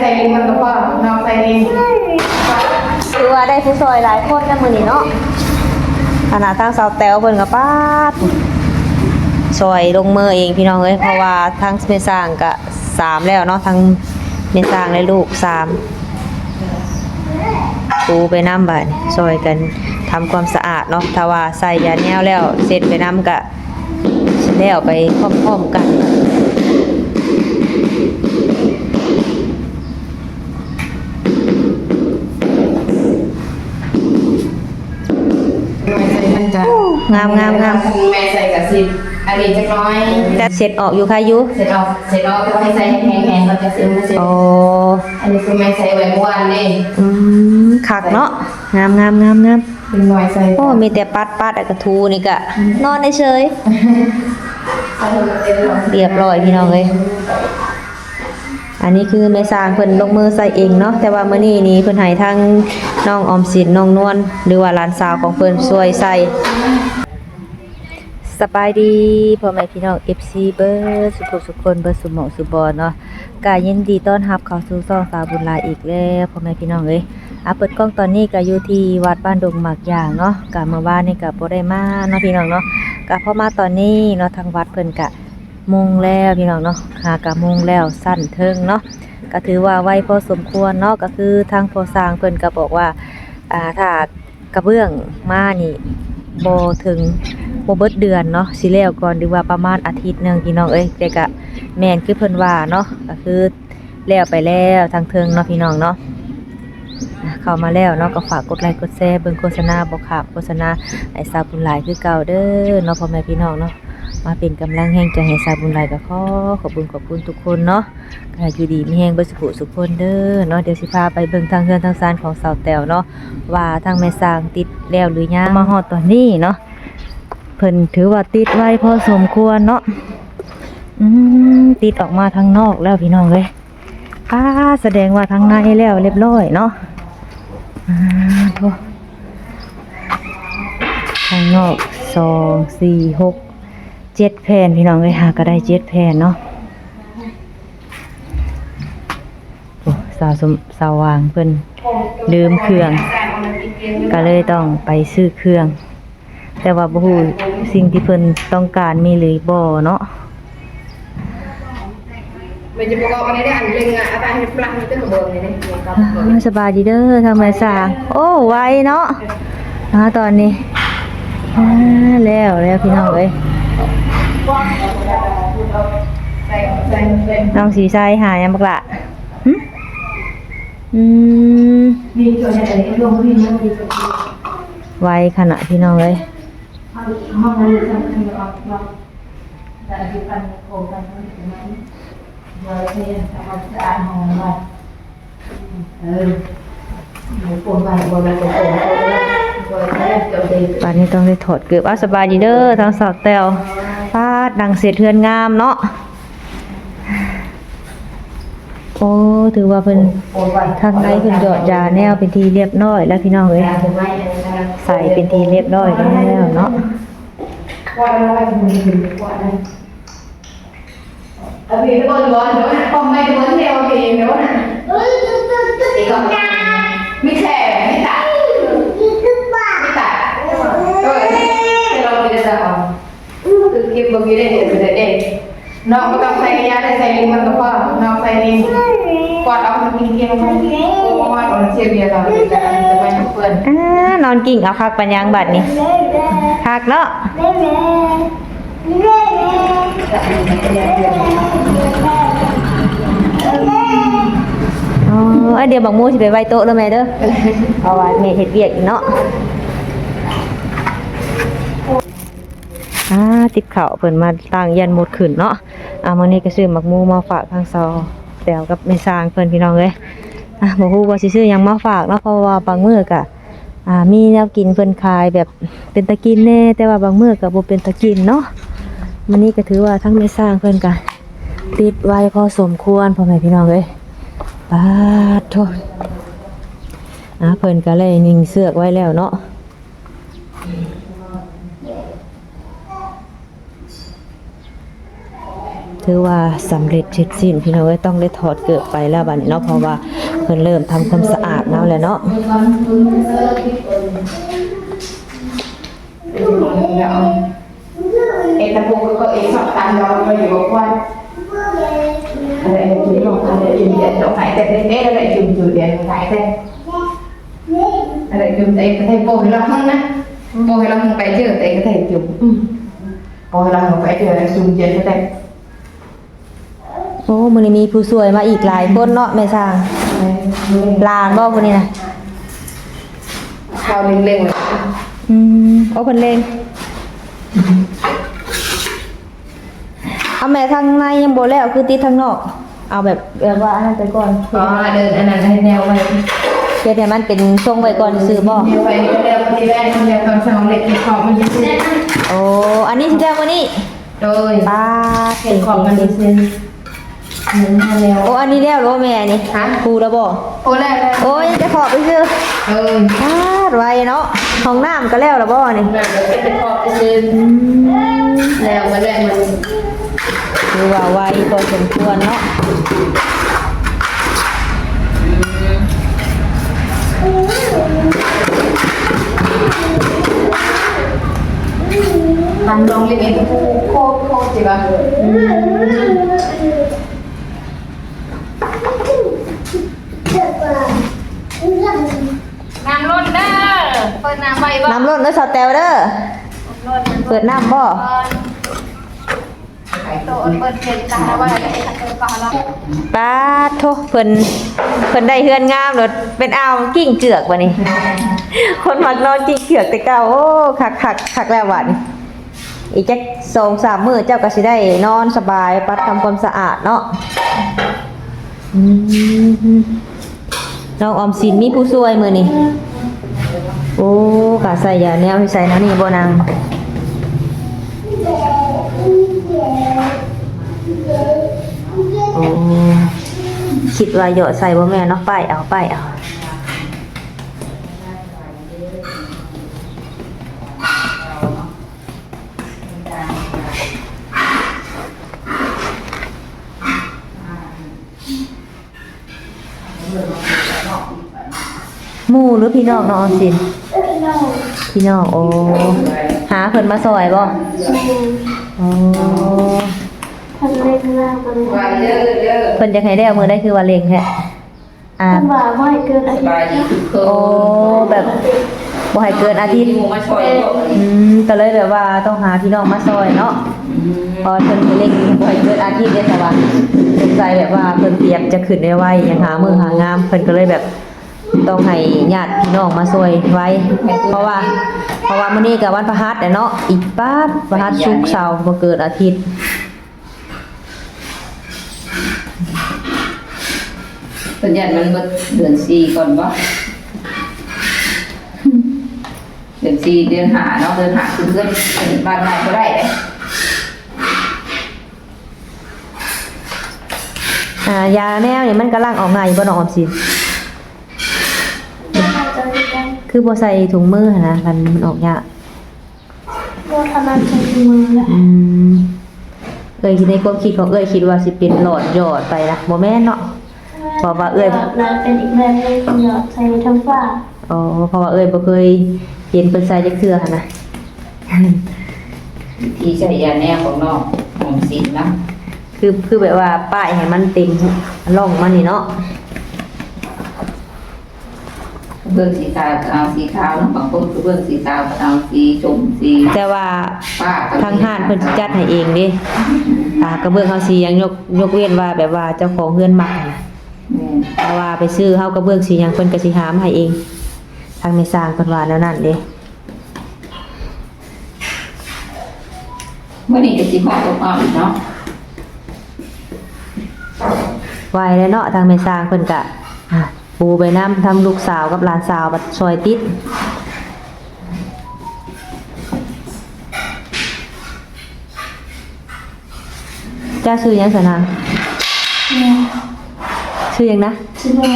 ໃສ່ລິ້ນມັນກໍພໍ ນອກໃສ່ລິ້ນ. ຖືວ່າໄດ້ຜູ້ຊ່ອຍຫຼາຍຄົນນະມື້ນີ້ເນາະ. ຂະໜາດທາງສາວແຕວເພິ່ນກໍປາດ ຊ່ອຍລົງມືເອງພີ່ນ້ອງເອີຍ ເພາະວ່າທາງແມ່ຊ່າງກໍສາມແລ້ວເນາະ ທັງແມ່ຊ່າງແລະລູກສາມ ປູໄປນຳ ບາດນີ້ຊ່ອຍກັນທຳຄວາມສະອາດເນາະ. ຖ້າວ່າໃສ່ຢາແນວແລ້ວ ເຊັດໄປນຳກະ ຊິແລ້ວໄປພ້ອມໆກັນ. ແມ່ໃສ່ມັນຈະ ງາມໆໆ ແມ່ໃສ່ກະຊິ ອັນນີ້ຈັກໜ້ອຍ ແຕ່ເຊັດອອກຢູ່ ຄາຍຢູ່ ເຊັດອອກ ເຊັດອອກ ແຕ່ວ່າໃຫ້ໃສ່ແຫ້ງໆ ແລ້ວຈະຊຶມ ໂອ້ ອັນນີ້ຄືແມ່ໃສ່ໄວ້ມື້ວານນີ້. ອືມ ຄັກເນາະ ງາມໆໆໆ. ເດັກນ້ອຍໃສ່ ໂອ້ ມີແຕ່ປັດໆ ແລ້ວກໍຖູ ນີ້ກະ ອືມ ນອນເສີຍໆ ໃສ່ໃຫ້ມັນເຕັມເນາະ ລຽບຮ້ອຍພີ່ນ້ອງເອີຍ. ອັນນີ້ຄືແມ່ຊ່າງເພິ່ນລົງມືໃສ່ເອງເນາະ ແຕ່ວ່າມື້ນີ້ນີ້ເພິ່ນໃຫ້ທາງນ້ອງອອມສິນ ນ້ອງນວນ ຫຼືວ່າຫຼານສາວຂອງເພິ່ນຊ່ວຍໃສ່. ສະບາຍດີພໍ່ແມ່ພີ່ນ້ອງ ເອັຟຊີ ເບິດສຸຜູ້ສຸຄົນ ເບິດສຸໝ່ອງສຸບ່ອນເນາະ. ກະຍິນດີຕ້ອນຮັບເຂົ້າສູ່ຊ່ອງສາວບຸນຫຼາຍອີກແລ້ວພໍ່ແມ່ພີ່ນ້ອງເອີຍ. ອາ ເປີດກ້ອງຕອນນີ້ກະຢູ່ທີ່ວັດບ້ານດົງໝາກຢາງເນາະ. ກະມື້ວານນີ້ກະບໍ່ໄດ້ມາເນາະພີ່ນ້ອງເນາະ. ກະພໍມາຕອນນີ້ເນາະ ທາງວັດເພິ່ນກະມຸງແລ້ວພີ່ນ້ອງເນາະ. ຫາກະມຸງແລ້ວຊັ້ນເທິງເນາະ. ກະຖືວ່າໄວພໍສົມຄວນເນາະ. ກະຄືທາງພໍ່ຊ່າງເພິ່ນກະບອກວ່າ ອາ ຖ້າ ກະເບື້ອງມານີ້ບໍ່ເຖິງ ບໍ່ເບິດເດືອນເນາະ ຊິແລ້ວກ່ອນ ຫຼືວ່າປະມານອາທິດໜຶ່ງພີ່ນ້ອງເອີຍ. ແຕ່ກະແມ່ນຄືເພິ່ນວ່າເນາະ ກະຄືແລ້ວໄປແລ້ວທາງເທິງເນາະພີ່ນ້ອງເນາະ. ເຂົ້າມາແລ້ວເນາະ ກໍຝາກກົດໄລກົດແຊ ເບິ່ງໂຄສະນາ ບໍ່ຂາມໂຄສະນາໃຫ້ສາວບຸນຫຼາຍຄືເກົ່າເດີເນາະ ພໍ່ແມ່ພີ່ນ້ອງເນາະ. ມາເປັນກຳລັງແຮງໃຈໃຫ້ສາວບຸນຫຼາຍ ກໍຂໍຂອບຄຸນຂອບຄຸນທຸກຄົນເນາະ. ກໍໃຫ້ຢູ່ດີມີແຮງເບິດສຸຜູ້ສຸຄົນເດີເນາະ. ດຽວຊິພາໄປເບິ່ງທາງເຮືອນທາງຊານຂອງສາວແຕວເນາະ ວ່າທາງແມ່ຊ່າງຕິດແລ້ວຫຼືຍັງ. ມາຮອດຕອນນີ້ເນາະ ເພິ່ນຖືວ່າຕິດໄວພໍສົມຄວນເນາະ. ອືມ ຕິດອອກມາທາງນອກແລ້ວພີ່ນ້ອງເອີຍ. ອາ ສະແດງວ່າທາງໃນແລ້ວລຽບຮ້ອຍເນາະ. ອາ ໂທ້ ທາງນອກ ສອງ ສີ່ ຫົກ ເຈັດແຜ່ນພີ່ນ້ອງເອີຍ. ຫາກໍໄດ້ເຈັດແຜ່ນເນາະ. ໂອ້ ສາວສົມ ສາວຫວ່າງເພິ່ນລືມເຄື່ອງ ກໍເລີຍຕ້ອງໄປຊື້ເຄື່ອງ ແຕ່ວ່າບໍ່ຮູ້ສິ່ງທີ່ເພິ່ນຕ້ອງການມີຫຼືບໍ່ເນາະ. ອາ ສະບາຍດີເດີທາງແມ່ຊ່າງ. ໂອ້ ໄວເນາະ. ອາ ຕອນນີ້ ອາ ແລ້ວແລ້ວພີ່ນ້ອງເອີຍ. ນ້ອງສີໄຊຫາຫຍັງບັກຫຼ້າ? ຫຶ? ອືມ ໄວຂະໜາດພີ່ນ້ອງເອີຍ. ບາດນີ້ຕ້ອງໄດ້ຖອດເກີບ. ອາ ສະບາຍດີເດີທາງສາວແຕ້ວ. ປາດ ນັ່ງເສັດເຮືອນງາມເນາະ. ໂອ້ ຖືວ່າເພິ່ນ ທາງໃນເພິ່ນຢອດຢາແນວເປັນທີ່ລຽບຮ້ອຍແລ້ວພີ່ນ້ອງເອີຍ. ໃສ່ເປັນທີ່ລຽບຮ້ອຍແລ້ວເນາະ. ມີແທ້ ມີຕາ ມີຕາ ເອີ ເຮົາກິນໄດ້ຊະ ຄືເກັບບໍ່ມີໄດ້ເດີ ເດີ ເດີ. ນ້ອງບໍ່ຕ້ອງໃສ່ກະຢາໄດ້ ໃສ່ລິ້ນມັນກໍພໍ ນ້ອງໃສ່ລິ້ນ ກວາດເອົາມັນກິນ ກິນ ໂອ້ຍ ມັນເສຍເວລາ ຈະໄປເປື້ອນ. ອາ ນອນກິ້ງເອົາ ຄັກປານຫຍັງບາດນີ້ ຄັກເນາະ. ອໍ ດຽວບັກໝູຊິໄປໄວ້ໂຕະເດີແມ່ເດີ ເພາະວ່າແມ່ເຮັດວຽກອີກເນາະ. ອາ ຕິບເຂົ້າເພິ່ນມາຕັ້ງຢ້ານມົດຂຶ້ນເນາະ. ອາ ມື້ນີ້ກໍຊື້ໝາກໝູມາຝາກທາງສາວແຕ້ວກັບແມ່ຊ່າງເພິ່ນ ພີ່ນ້ອງເອີຍ. ອາ ບໍ່ຮູ້ວ່າຊິຊື້ຫຍັງມາຝາກເນາະ ເພາະວ່າບາງມື້ກໍ ອາ ມີແນວກິນເພິ່ນຂາຍແບບເປັນຕາກິນແດ່ ແຕ່ວ່າບາງມື້ກໍບໍ່ເປັນຕາກິນເນາະ. ມື້ນີ້ກໍຖືວ່າທາງແມ່ຊ່າງເພິ່ນກໍຕິດໄວພໍສົມຄວນ ພໍ່ແມ່ພີ່ນ້ອງເອີຍ. ປາດໂທ້ ອາ ເພິ່ນກໍໄດ້ຍິງເຊືອກໄວ້ແລ້ວເນາະ. ໂ ຖືວ່າສຳເລັດເສັດສິ້ນພີ່ນ້ອງເອີຍ, ຕ້ອງໄດ້ຖອດເກີບໄປແລ້ວບັດນີ້ເນາະ ເພາະວ່າເພິ່ນເລີ່ມທຳຄວາມສະອາດແລ້ວແຫຼະເນາະ. ໂອ້ ມື້ນີ້ມີຜູ້ຊ່ວຍມາອີກຫຼາຍຄົນເນາະແມ່ຊ່າງ. ແມ່ນ. ຫຼານບໍ່ຜູ້ນີ້ນະ? ເຂົາເລັ່ງໆ ອືມ ໂອ້ ເພິ່ນເລັ່ງ. ເອົາແມ່ ທາງໃນຍັງບໍ່ແລ້ວ ຄືຕິດທາງນອກ. ເອົາແບບ ແບບວ່າອັນນັ້ນໄປກ່ອນ. ອໍ ເດີ ອັນນັ້ນໃຫ້ແນວໄວ້ ເຮັດໃຫ້ມັນເປັນຊົງໄວ້ກ່ອນຊື່ໆບໍ? ແນວໄວ້ ແລ້ວ ແລ້ວ ແລ້ວຕອນເຊົ້າເລັກຂອບມັນຊື່ໆ. ໂອ້ ອັນນີ້ຊິແລ້ວມື້ນີ້? ໂດຍ ປາດ ເຮັດຂອບມັນຊື່ໆ. ໂອ້ ອັນນີ້ແລ້ວແລ້ວບໍ່ແມ່ນີ້? ຮະ? ປູແລ້ວບໍ່? ໂອ້ ແລ້ວ ແລ້ວ. ໂອ້ ຍັງແຕ່ຂອບຊື່ໆ. ໂດຍ ປາດ ໄວເນາະ. ຫ້ອງນ້ຳກໍແລ້ວແລ້ວບໍ່ນີ້? ນ້ຳກໍເປັນແຕ່ຂອບຊື່ໆ. ອືມ ແລ້ວ ມາແລ້ວມັນ ຖືວ່າໄວພໍສົມຄວນເນາະ. ອືມ ທຳລອງເລັກໆ ໂຄດໆ ຊິວ່າ ອືມ ນ້ຳລົ້ນເດີ ເປີດນ້ຳໄວ້ບໍ່? ນ້ຳລົ້ນເດີ ສາວແຕວເດີ ນ້ຳລົ້ນ ເປີດນ້ຳບໍ່? ໂຕເປີດເປັນການໄວ້ ປາດໂທ ເພິ່ນ ເພິ່ນໄດ້ເຮືອນງາມໂລດ ເປັນອ່າວກິ້ງເຈືອກບັດນີ້. ຄົນມັກນອນກິ້ງເຈືອກແຕ່ເກົ່າ. ໂອ້ ຄັກໆ ຄັກແລ້ວບັດນີ້. ອີກຈັກສອງສາມມື້ເຈົ້າກໍຊິໄດ້ນອນສະບາຍ ປັດທຳຄວາມສະອາດເນາະ. ອືມ ນ້ອງອອມສິນມີຜູ້ຊ່ວຍມື້ນີ້. ໂອ້ ກະໃສ່ຢາແນວ ໃສ່ແນວນີ້ບໍ່ນາງ? ໂອ້ ຄິດວ່າເຍາະໃສ່ບໍ່ແມ່ນເນາະ ປ້າຍເອົາ ປ້າຍເອົາ. ໝູ່ ຫຼື ພີ່ນ້ອງ ນ້ອງອອມສິນ? ພີ່ນ້ອງ ພີ່ນ້ອງ. ໂອ້ ຫາເພິ່ນມາຊ່ອຍບໍ່? ແມ່ນ. ໂອ້ ເພິ່ນເລັ່ງແລ້ວກໍເລີຍ ເພິ່ນຢາກໃຫ້ແລ້ວມື້ໃດ ຄືວ່າເລັ່ງແທ້? ອ່າ ເພິ່ນວ່າບໍ່ໃຫ້ເກີນອາທິດ. ໂອ້ ແບບບໍ່ໃຫ້ເກີນອາທິດ. ອືມ ກໍເລີຍແບບວ່າຕ້ອງຫາພີ່ນ້ອງມາຊ່ອຍເນາະ. ອືມ ເພາະວ່າເພິ່ນເລັ່ງ ບໍ່ໃຫ້ເກີນອາທິດເດ້ ແຕ່ວ່າສົງໄສແບບວ່າເພິ່ນຕຽມຈະຂຶ້ນໄວໆ ຫຍັງຫາມື້ຫາງາມ ເພິ່ນກໍເລີຍແບບຕ້ອງໃຫ້ຍາດພີ່ນ້ອງມາຊ່ວຍໄວ. ເພາະວ່າ ເພາະວ່າມື້ນີ້ກໍວັນພະຫັດແຫຼະເນາະ ອີກປາດ ພະຫັດ ສຸກ ເສົາ ບໍ່ເກີນອາທິດ. ເພິ່ນຢ້ານມັນເບິດເດືອນສີ່ກ່ອນບໍ? ເດືອນສີ່ ເດືອນຫ້າເນາະ ເດືອນຫ້າຄືເຮືອນ ເປັນບ້ານໃໝ່ບໍ່ໄດ້ເດ້. ອ່າ ຢາແນວນີ້ມັນກຳລັງອອກງ່າຍຢູ່ບໍ່ ນ້ອງອອມສິນ? ຄືບໍ່ໃສ່ຖົງມືຫັ້ນນະ ຄັນມັນອອກຍາກ. ບໍ່ຖະໜັດໃຊ້ມືແຫຼະ. ອືມ ເອື້ອຍ ໃນຄວາມຄິດຂອງເອື້ອຍ ຄິດວ່າຊິເປັນຫຼອດຢອດໄປນະ ບໍ່ແມ່ນເນາະ? ແມ່ນ. ເພາະວ່າເອື້ອຍ ຫຼອດນະ ເປັນອີກແບບໜຶ່ງ ຫຼອດໃສ່ທາງຂວາ. ອໍ ເພາະວ່າເອື້ອຍບໍ່ເຄີຍເຫັນເພິ່ນໃສ່ຈັກເທື່ອຫັ້ນນະ. ວິທີໃຊ້ຢາແນວຂອງນ້ອງອອມສິນນະ ຄື ຄືແບບວ່າປ້າຍໃຫ້ມັນເຕັມຮ່ອງມັນນີ້ເນາະ. ເບື້ອງສີຂາວກໍເອົາສີຂາວເນາະ ບາງຄົນກໍເບື້ອງສີຂາວກໍເອົາສີຊົມ ສີ ແຕ່ວ່າທາງຮ້ານເພິ່ນຊິຈັດໃຫ້ເອງເດ້ ອ່າ ກະເບື້ອງເຮົາສີຫຍັງ ຍົກ ຍົກເວັ້ນວ່າແບບວ່າເຈົ້າຂອງເຮືອນມັກຫັ້ນນະ. ແມ່ນ. ຖ້າວ່າໄປຊື້ ເຮົາກະເບື້ອງສີຫຍັງ ເພິ່ນກະຊິຫາມາໃຫ້ເອງ ທາງແມ່ຊ່າງເພິ່ນວ່າແນວນັ້ນເດ້. ມື້ນີ້ກໍຊິຮອດຕົກເອົາອີກເນາະ. ໄວແລ້ວເນາະ ທາງແມ່ຊ່າງເພິ່ນກະ ອ່າ ປູໄປນຳ ທາງລູກສາວກັບຫຼານສາວບັດຊ່ອຍຕິດ. ເຈົ້າຊື່ຫຍັງຊະນາງ? ແມ່ນ. ຊື່ຫຍັງນະ? ຊື່ນວນ.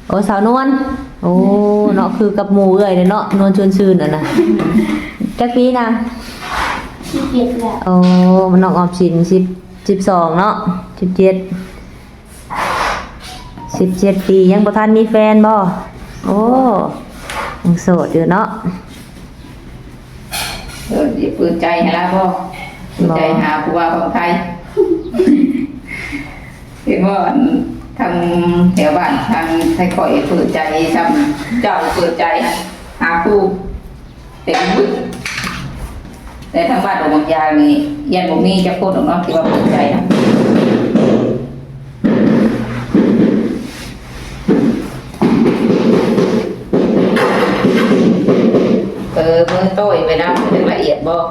ໂອ້ ສາວນວນ. ໂອ້ ເນາະ ຄືກັບໝູ່ເອື້ອຍເດ້ເນາະ ນວນຊວນຊື່ນຫັ້ນນະ. ຈັກປີນາງ? ສິບເອັດແລ້ວ. ໂອ້ ນ້ອງອອມສິນ ສິບ ສິບສອງເນາະ ສິບເຈັດ ສິບເຈັດປີ ຍັງບໍ່ທັນມີແຟນບໍ່? ໂອ້ ຍັງໂສດຢູ່ເນາະ. ເອີ ຊິເປີດໃຈໃຫ້ລາວບໍ່? ເປີດໃຈຫາຜູ້ບ່າວຝັ່ງໄທ ເຫັນບໍ່? ອັນ ທາງແຖວບ້ານທາງໄທຂ້ອຍເປີດໃຈຊ່ຳເຈົ້າເປີດໃຈຫາຜູ້ ແຕ່ ແຕ່ທາງບ້ານດອກບາງຢາງນີ້ ຢ້ານບໍ່ມີຈັກຄົນດອກເນາະ ທີ່ວ່າເປີດໃຈນະ. ເອີ ມືໂຕ້ຍໄປນຳ ຈັ່ງລະອຽດບໍ່?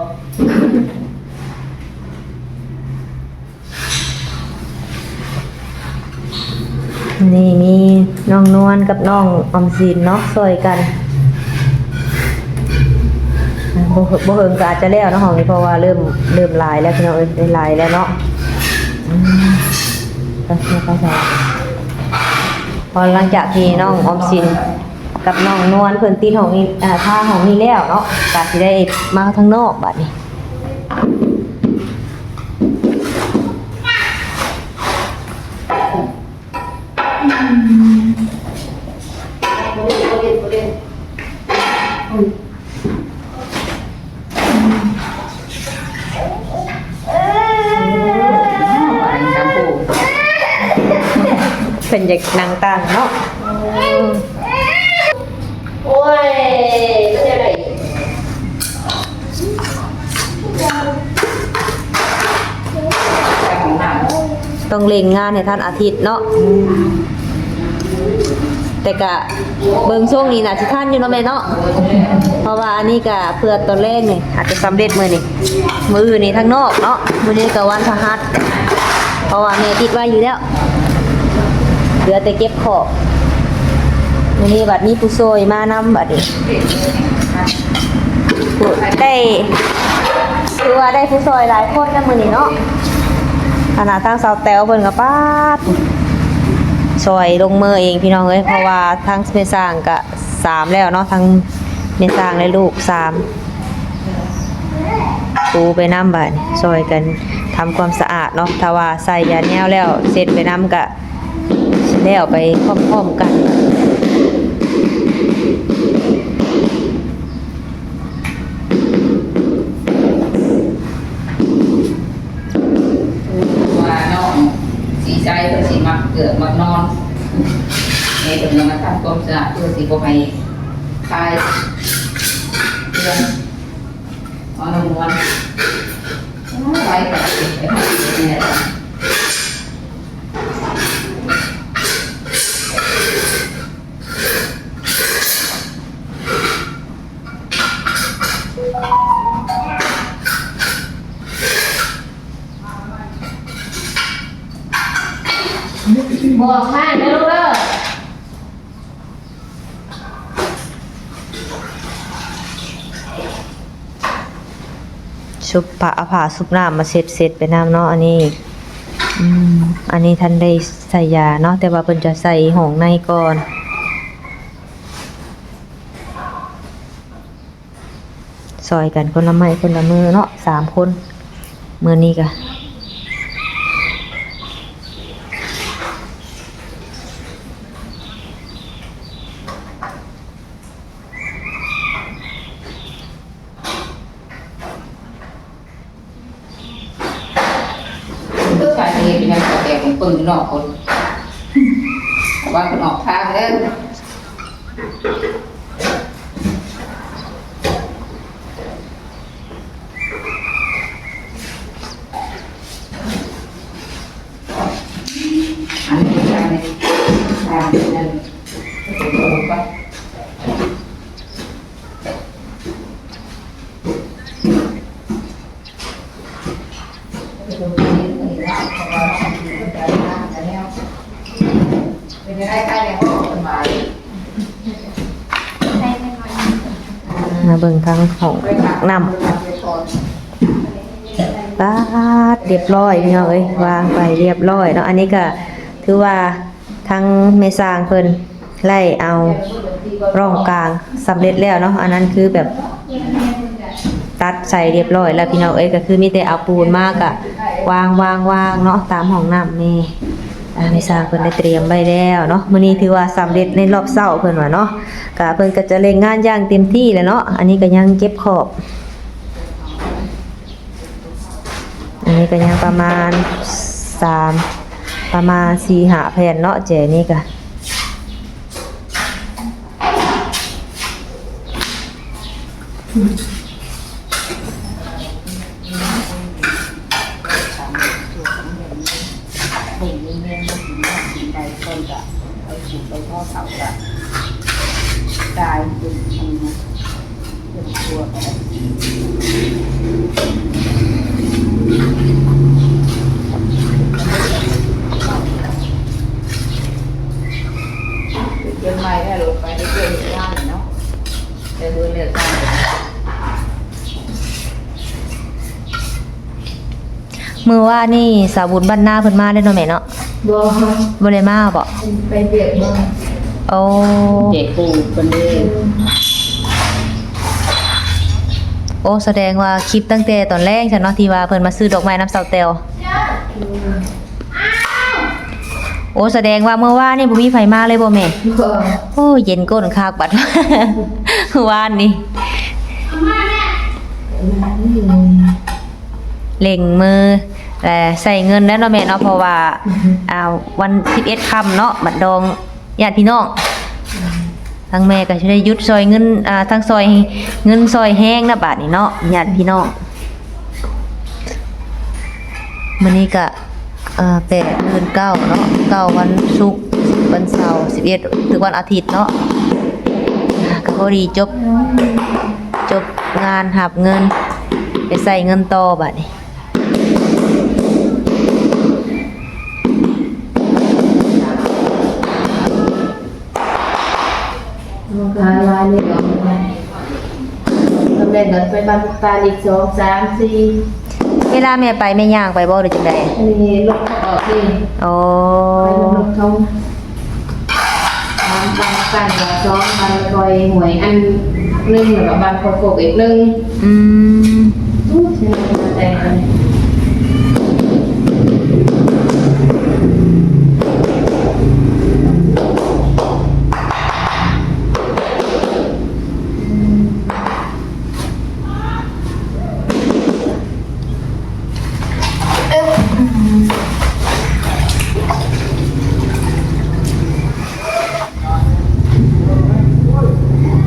ນີ້ມີນ້ອງນວນກັບນ້ອງອອມສິນເນາະ ຊ່ອຍກັນ ບໍ່ ບໍ່ເຫິງກໍອາດຈະແລ້ວເນາະ ຫ້ອງນີ້ ເພາະວ່າເລີ່ມ ເລີ່ມຫຼາຍແລ້ວພີ່ນ້ອງເອີຍ ໄດ້ຫຼາຍແລ້ວເນາະ. ອືມ ໄປ ໄປ ໄປ ພໍຫຼັງຈາກທີ່ນ້ອງອອມສິນກັບນ້ອງນວນເພິ່ນຕິດຫ້ອງນີ້ ອ່າ ທາຫ້ອງນີ້ແລ້ວເນາະ ກໍຊິໄດ້ມາທາງນອກບາດນີ້. ເພິ່ນຢາກນັ່ງຕັ້ງເນາະ. ໂອ້ຍ ມັນຈັ່ງໃດ? ຕ້ອງເລັ່ງງານໃຫ້ທັນອາທິດເນາະ. ແຕ່ກະເບິ່ງຊ່ວງນີ້ໜ້າຊິທັນຢູ່ເນາະແມ່ເນາະ ເພາະວ່າອັນນີ້ກະເພື່ອຕອນແລງນີ້ ອາດຈະສຳເລັດມື້ນີ້ ມື້ອື່ນນີ້ທາງນອກເນາະ ມື້ນີ້ກະວັນພະຫັດ ເພາະວ່າແມ່ຕິດໄວ້ຢູ່ແລ້ວ ເຫຼືອແຕ່ເກັບຂອບ. ມື້ນີ້ບັດມີຜູ້ຊ່ອຍມານຳບັດນີ້ ຜູ້ ໄດ້ ຖືວ່າໄດ້ຜູ້ຊ່ອຍຫຼາຍຄົນນຳມື້ນີ້ເນາະ. ຂະໜາດທາງສາວແຕວເພິ່ນກໍປາດ ຊ່ອຍລົງມືເອງພີ່ນ້ອງເອີຍ ເພາະວ່າທາງແມ່ຊ່າງກະ ສາມແລ້ວເນາະ ທັງແມ່ຊ່າງ ແລະ ລູກສາມ ປູໄປນຳບາດນີ້ ຊ່ອຍກັນທຳຄວາມສະອາດເນາະ ຖ້າວ່າໃສ່ຢາແນວແລ້ວ ເຊັດໄປນຳກະແລ້ວໄປພ້ອມໆກັນ. ວ່ານ້ອງສີໃສເພິ່ນຊິມັກເກືອກມັກນອນ ແມ່ເພິ່ນກໍມາທຳຄວາມສະອາດເພື່ອຊິບໍ່ໃຫ້ຄາຍເຮືອນ ເອົານ້ຳມ່ວນ ໄວ້ກັບເກັບໄປໃຫ້ແມ່. ບອກໃຫ້ນະລູກເດີ. ຊຸບຜ້າ ເອົາຜ້າຊຸບນ້ຳມາເຊັດ ເຊັດໄປນຳເນາະ. ອັນນີ້ ອືມ ອັນນີ້ທັນໄດ້ໃສ່ຢາເນາະ ແຕ່ວ່າເພິ່ນຈະໃສ່ຫ້ອງໃນກ່ອນ. ຊ່ອຍກັນຄົນລະໄມ້ຄົນລະມືເນາະ ສາມຄົນ ມື້ນີ້ກະ ຄືການເຮັດເປັນຫຍັງແຕ່ຂອງເພິ່ນຢູ່ນອກພຸ້ນ ວ່າເພິ່ນອອກທາງເດີ. ມາເບິ່ງທາງຫ້ອງນ້ຳ ປາດ ລຽບຮ້ອຍພີ່ນ້ອງເອີຍ ວາງໄປລຽບຮ້ອຍເນາະ. ອັນນີ້ກະຖືວ່າ ທາງແມ່ຊ່າງເພິ່ນໄລ່ເອົາຮ່ອງກາງສຳເລັດແລ້ວເນາະ ອັນນັ້ນຄືແບບ ຕັດໃສ່ຮຽບຮ້ອຍແລ້ວພີ່ນ້ອງເອີຍ, ກໍຄືມີແຕ່ເອົາປູນມາກະວາງ ວາງ ວາງເນາະ ຕາມຫ້ອງນ້ຳນີ້. ອ່າ ແມ່ຊ່າງເພິ່ນໄດ້ຕຽມໄວ້ແລ້ວເນາະ, ມື້ນີ້ຖືວ່າສຳເລັດໃນລອບເຊົ້າເພິ່ນວ່າເນາະ, ກະເພິ່ນກໍຈະເລັ່ງງານຢ່າງເຕັມທີ່ແຫຼະເນາະ. ອັນນີ້ກໍຍັງເກັບຂອບ ອັນນີ້ກໍຍັງປະມານສາມ ປະມານສີ່ຫ້າແຜ່ນເນາະ ແຈນີ້ກະ. ມື້ວານນີ້ສາວບຸນບ້ານນາເພິ່ນມາແລ້ວເນາະແມ່ເນາະ? ບໍ່ ບໍ່ໄດ້ມາບໍ? ໄປວຽກມາ. ໂອ້ ເຈປູເພິ່ນເດ້. ໂອ້ ສະແດງວ່າຄລິບຕັ້ງແຕ່ຕອນແລງຊັ້ນເນາະ ທີ່ວ່າເພິ່ນມາຊື້ດອກໄມ້ນຳສາວແຕ້ວ. ໂອ້ ສະແດງວ່າມື້ວານນີ້ບໍ່ມີໃຜມາເລີຍບໍ່ແມ່? ບໍ່. ໂອ້ ເຢັນກົ້ນຄັກບັດ ມື້ວານນີ້ ເລັ່ງມື ແລະ ໃຊ້ເງິນແລ້ວເນາະແມ່ເນາະ, ເພາະວ່າ ອ່າ ວັນສິບເອັດຄ່ຳເນາະ ບັດດອງຍາດພີ່ນ້ອງ ທາງແມ່ກໍຊິໄດ້ຢຸດຊ່ອຍເງິນ ອ່າ ທັງຊ່ອຍເງິນຊ່ອຍແຮງນະ ບາດນີ້ເນາະ ຍາດພີ່ນ້ອງ. ມື້ນີ້ກະ ເອີ ແປດ ມື້ເກົ້າເນາະ ເກົ້າ ວັນສຸກ ວັນເສົາ ສິບເອັດ ຖືກວັນອາທິດເນາະ. ກະພໍດີຈົບ ຈົບງານຮັບເງິນ ໄປໃຊ້ເງິນຕໍ່ບາດນີ້. ແມ່ນກໍໄປບ້ານຕານອີກສອງ ສາມ ສີ່. ເວລາແມ່ໄປແມ່ຍ່າງໄປບໍ່ ຫຼືຈັ່ງໃດ? ອັນນີ້ລົດເຂົາອອກນີ້. ອໍ ໄປລົດເຂົາ ບ້ານຕານສອງ ບ້ານຄອຍຫ້ວຍອັນໜຶ່ງ ແລ້ວກໍບ້ານຄອຍໂຄກອີກໜຶ່ງ. ອືມ ໂອ້ ເສຍດາຍແຕ່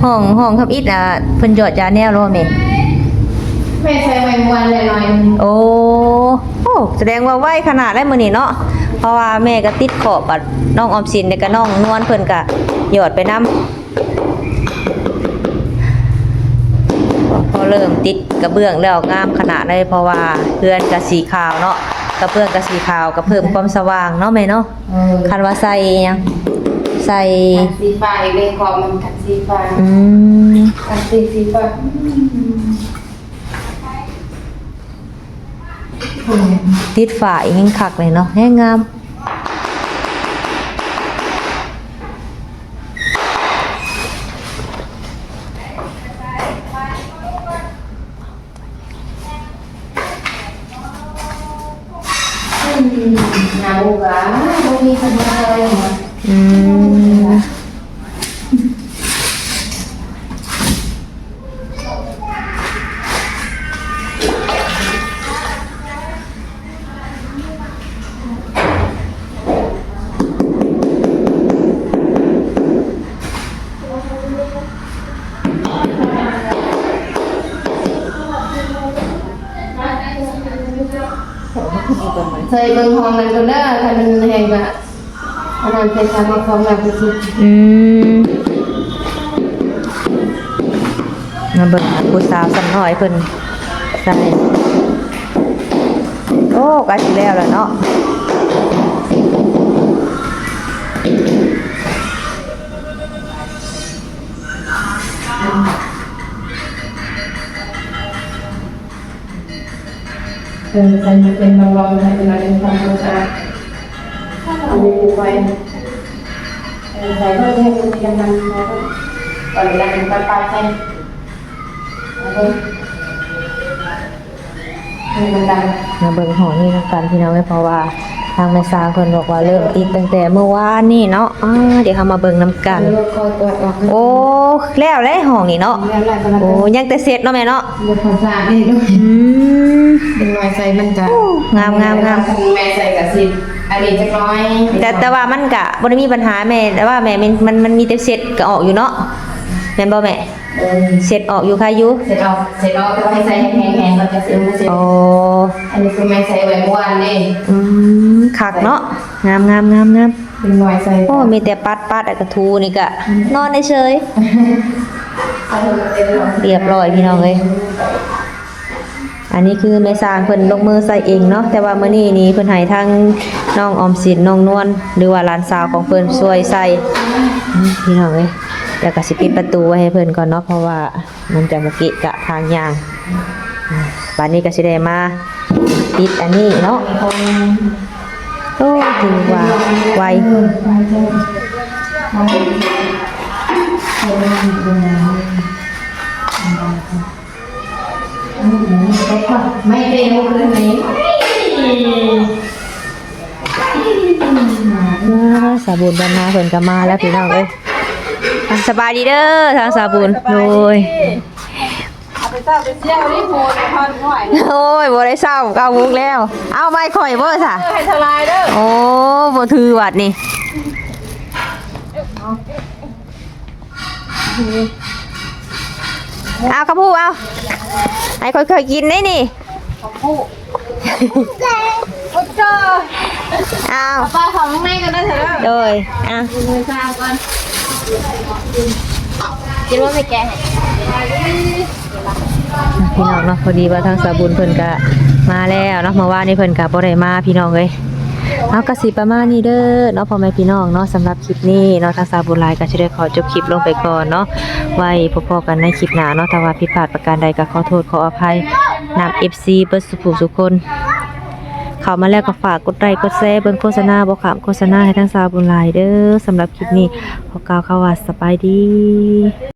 ຫ້ອງ ຫ້ອງທຳອິດ ອ່າ ເພິ່ນຢອດຢາແນວແລ້ວແມ່? ແມ່ໃສ່ໄວ້ມື້ວານແລ້ວໜ້ອຍໜຶ່ງ. ໂອ້ ໂອ້ ສະແດງວ່າໄວຂະໜາດແລ້ວມື້ນີ້ເນາະ, ເພາະວ່າແມ່ກໍຕິດຂອບ ບັດນ້ອງອອມສິນ ແລ້ວກໍນ້ອງນວນເພິ່ນກໍຢອດໄປນຳ. ພໍເລີ່ມຕິດກະເບື້ອງແລ້ວງາມຂະໜາດເລີຍ, ເພາະວ່າເຮືອນກະສີຂາວເນາະ, ກະເບື້ອງກະສີຂາວ ກະເພີ່ມຄວາມສະຫວ່າງເນາະແມ່ເນາະ. ເອີ ຄັນວ່າໃສ່ຫຍັງ ໃສ່ ຄັນສີຟ້າອີກເດ້ ຂອບມັນຄັນສີຟ້າ. ອືມ ຄັນສີ ສີຟ້າ. ຕິດຝາອີກແຮ່ງຄັກເລີຍເນາະ ແຮ່ງງາມ. ອືມ ໜ້າບໍ່ກະບໍ່ມີຄົນມາຊ່ອຍເນາະ. ອືມ ໃສ່ເບິ່ງຫ້ອງນັ້ນກ່ອນເດີ ຄັນມັນແຫ້ງກະ ອັນນັ້ນໃສ່ຊາມາຂອງນ້ຳໄປຊິ. ອືມ ມາເບິ່ງຜູ້ສາວສ່ຳນ້ອຍເພິ່ນໃສ່. ໂອ້ ໃກ້ຊິແລ້ວແລ້ວເນາະ. ເອີ ໃສ່ເປັນບາງໆ ໃຫ້ເປັນອັນເປັນຄວາມສະອາດ. ອັນນີ້ຄືໄຟ ເອີ ໃສ່ເພິ່ນໃຫ້ເພິ່ນກຳລັງ ເອີ ເວລາເປັນປາຍໆ ໃສ່ ເອີ. ມາເບິ່ງຫ້ອງນີ້ນຳກັນພີ່ນ້ອງເອີຍ ເພາະວ່າທາງແມ່ຊ່າງເພິ່ນບອກວ່າເລີ່ມຕິດຕັ້ງແຕ່ມື້ວານນີ້ເນາະ. ອ່າ ດຽວເຮົາມາເບິ່ງນຳກັນ. ໂອ້ ແລ້ວແຫຼະຫ້ອງນີ້ເນາະ. ໂອ້ ຍັງແຕ່ເຊັດເນາະແມ່ເນາະ. ອືມ ເດັກນ້ອຍໃສ່ມັນຈະ ໂອ້ ງາມໆໆ ແມ່ໃສ່ກະຊິ ອັນນີ້ຈັກໜ້ອຍ ແຕ່ ແຕ່ວ່າມັນກະບໍ່ໄດ້ມີບັນຫາແມ່ ແຕ່ວ່າແມ່ ມັນ ມັນມີແຕ່ເຊັດກະອອກຢູ່ເນາະ ແມ່ນບໍ່ແມ່? ເຊັດອອກຢູ່ ຄາຢູ່ ເຊັດອອກ ເຊັດອອກ ແຕ່ວ່າໃຫ້ໃສ່ແຮງໆ ແລ້ວຈະເຊັດ ໂອ້ ອັນນີ້ຄືແມ່ໃສ່ໄວ້ມື້ວານນີ້. ອືມ ຄັກເນາະ ງາມໆໆໆ ເດັກນ້ອຍໃສ່. ໂອ້ ມີແຕ່ປັດໆ ແລ້ວກະຖູ ນີ້ກະນອນເສຍໆ ຮຽບຮ້ອຍພີ່ນ້ອງເອີຍ. ອັນນີ້ຄືແມ່ຊ່າງເພິ່ນລົງມືໃສ່ເອງເນາະ ແຕ່ວ່າມື້ນີ້ນີ້ເພິ່ນໃຫ້ທາງນ້ອງອອມສິນ ນ້ອງນວນ ຫຼືວ່າຫຼານສາວຂອງເພິ່ນຊ່ວຍໃສ່ ອືມ ພີ່ນ້ອງເອີຍ. ແລ້ວກະຊິປິດປະຕູໄວ້ໃຫ້ເພິ່ນກ່ອນເນາະ ເພາະວ່າມັນຈະບໍ່ເກະກະທາງຍ່າງ. ອາ ບາດນີ້ກະຊິໄດ້ມາຕິດອັນນີ້ເນາະ. ໂອ້ ຖືວ່າໄວ. ອ່າ ສາວບຸນບ້ານນາເພິ່ນກະມາແລ້ວພີ່ນ້ອງເອີຍ. ອ່າ ສະບາຍດີເດີທາງສາວບຸນ. ໂດຍ ເອົາໄປເຊົ້າໄປສ່ຽວນີ້ໂພດພັນຫ້ອຍ. ໂອ້ຍ ບໍ່ໄດ້ເຊົ້າ ເກົ້າໂມງແລ້ວ. ເອົາໄມ້ຂ້ອຍບໍ່ຊະ? ເອີ ໃຫ້ສະບາຍເດີ. ໂອ້ ບໍ່ຖືບັດນີ້. ເອົາ ຄຳພູ ເອົາ ໃຫ້ຂ້ອຍ ຂ້ອຍກິນໄດ້ນີ້. ຄຳພູ ເອົາ ປ້າເຂົ້າຂ້າງໃນກ່ອນເດີ. ໂດຍ ອ່ະ ກິນບໍ່ແມ່ແກະໃຫ້. ພີ່ນ້ອງເນາະ ພໍດີວ່າທາງສາວບຸນເພິ່ນກະມາແລ້ວເນາະ ເມື່ອວານນີ້ເພິ່ນກະບໍ່ໄດ້ມາພີ່ນ້ອງເອີຍ. ເອົາ ກະຊິປະມານນີ້ເດີເນາະ ພໍ່ແມ່ພີ່ນ້ອງເນາະ. ສຳລັບຄລິບນີ້ເນາະ ທາງສາວບຸນຫຼາຍກະຊິໄດ້ຂໍຈົບຄລິບລົງໄປກ່ອນເນາະ. ໄວ້ພົບພໍ້ກັນໃນຄລິບໜ້າເນາະ. ຖ້າວ່າຜິດພາດປະການໃດກະຂໍໂທດຂໍອະໄພນຳ ເອັຟຊີ ເບິດສູ່ຜູ້ສູ່ຄົນ. ເຂົ້າມາແລ້ວກະຝາກກົດໄລກົດແຊ ເບິ່ງໂຄສະນາ ບໍ່ຂ້າມໂຄສະນາໃຫ້ທາງສາວບຸນຫຼາຍເດີ. ສຳລັບຄລິບນີ້ຂໍກ່າວຄຳວ່າສະບາຍດີ.